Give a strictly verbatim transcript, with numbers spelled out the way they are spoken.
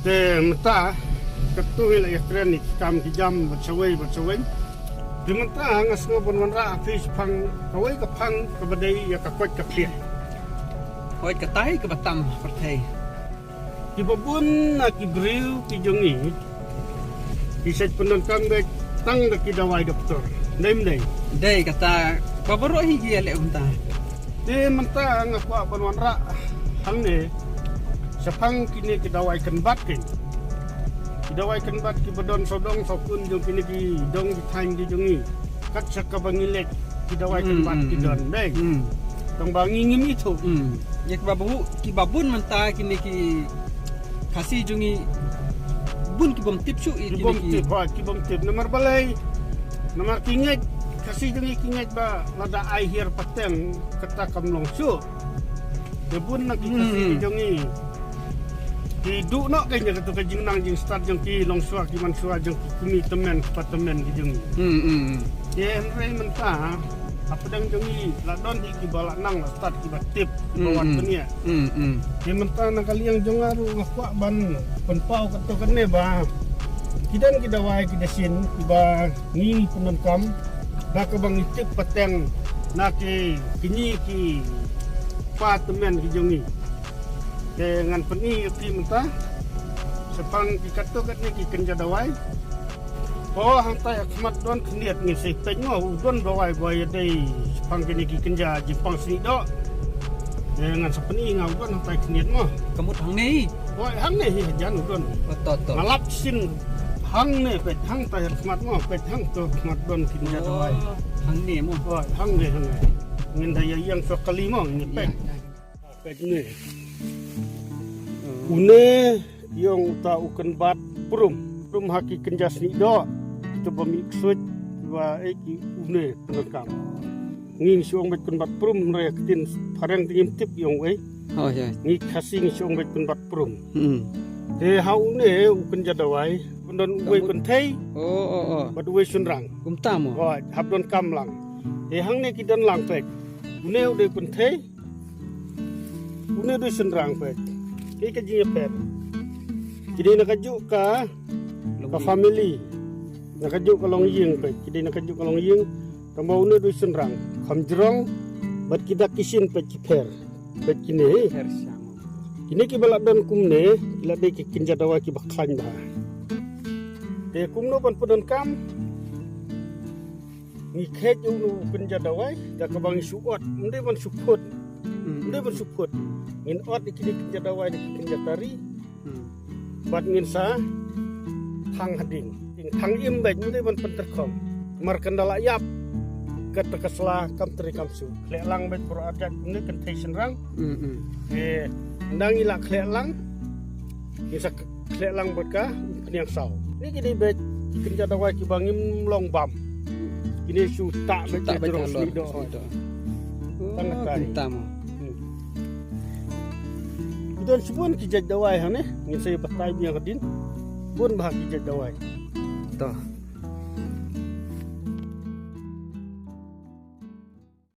Te mynta katto hi la ïakren ïa ki kam ki jam bad shawei bad shawei. Te mynta nga sngew ban wanrah ha phi shaphang kawei ka phang kaba dei ïa ka koit ka khlieh. Koit ka tai kaba tam ha pyrthei. Kiba bun na ki briew ki jong ngi ki shet pyndonkam beit tang da ki dawai doktor. Dei ym dei? Dei kata, ba baroh hi ki ïaleh kumta. Te mynta nga kwah ban wanrah hangne shaphang kine ki dawai kynbat ki. Ki dawai kynbat kiba don sawdong sawkun jong kine ki dong ki thaiñ ki jong ngi. Kat sha kaba ngi leit ki dawai kynbat ki don dei. Tang ba ngi ngim ithuh. Ïa kiba bun, kiba bun mynta kine ki Khasi jong ngi bun ki bym tip shuh ïa kine ki. Ki bym tip, ha, ki bym tip. Namar balei? Namar ki ngeit, Khasi jong ngi ki ngeit ba lada ai hiar pateng kata kam long shuh. Te bun na ki Khasi jong ngi ki duh noh ka ïa kata ka jingnang jingstad jong ki longshuwa ki manshuwa jong ki kmie tymmen kpa tymmen ki jong ngi. Hmm, hmm, hmm. Te hynrei mynta hapdeng jong ngi la don hi kiba la nang la stad kiba tip kiba wan pynïaid. Hmm, hmm. Te mynta na ka liang jong nga ruh nga kwah ban pynpaw katto katne ba ki don ki dawai ki dashin kiba ngi pyndonkam da kaba ngi tip pateng na ki kmie ki kpa tymmen ki jong ngi. Te ngan pyni ïa phi mynta shaphang ki katto katne ki kynja dawai. Ko hangtai ha khmat don khyndiat ngin sa peit mo u don dawai ba ïadei shaphang kine ki kynja jingpang snieh doh. Te ngan sa pyni nga u don hangtai khyndiat mo. Ka mut hangne hi. Oi hangne hi hajan u don. Oh, to to. Nga lap shisien hangne peit hangtai ha khmat mo peit hangto ha khmat don kynja dawai. Oh, hangne mo. Oi hangne hangne. Ngin da ïa ïeng sha kali mo ngin peit. Ïa, ïa. Peit une. Une ïong uta u kynbat prum. Prum ha ki kynja snieh doh. Kita ba mih ksuid ba eh ki une pyndonkam. Ngi ngi shu ong beit kynbat prum hynrei ha ktien phareng te ngim tip ïong uei. Oh, ïa. Ngi Khasi ngi shu ong beit kynbat prum. Hmm. Te ha une u kynja dawai. Pyndonkam uwei kynthei. Oh, oh, oh. Bad uwei shynrang. Kumta mo. Oh, hap donkam lang. Te hangne ki don lang peit. Une u dei kynthei. Une dei shynrang peit. Ki ka jingïapher. Ki dei na kajuh ka, ka family. Na kajuh ka longïing peit. Ki dei na kajuh ka longïing. Tangba une dei shynrang. Kham jrong. Bad ki dak ki shin peit ki pher. Peit kine. Pher shang. Kine kiba la don kumne, ki la dei ki kynja dawai kiba khlaiñ bha. Te kumno ban pyndonkam. Ngi khet ïa uno u kynja dawai da kaba ngi shu ot, ym dei ban shu phut. Ym dei ban shu phut. Ngin ot ïa kine kynja dawai da ki kynja tari. Bad ngin sa thang hadien. Thang im beit ym dei ban pynter khong. Mar kan da la ïap. Kata ka sla kam teri kam shu. Khleh lang beit baroh arjat kumne kynthei shynrang. Eh, nda ngi la khleh lang. Ngi sa khleh lang bad ka pynïaid saw. Ni ki dei beit ki kynja dawai kiba ngim long bam. Kine shu tah beit ka jrong snieh doh. Tang ka tai. Tam. Ki don shibun ki jait dawai hangne ngin sa ïa batai biang hadien. Bun bha ki jait dawai. To.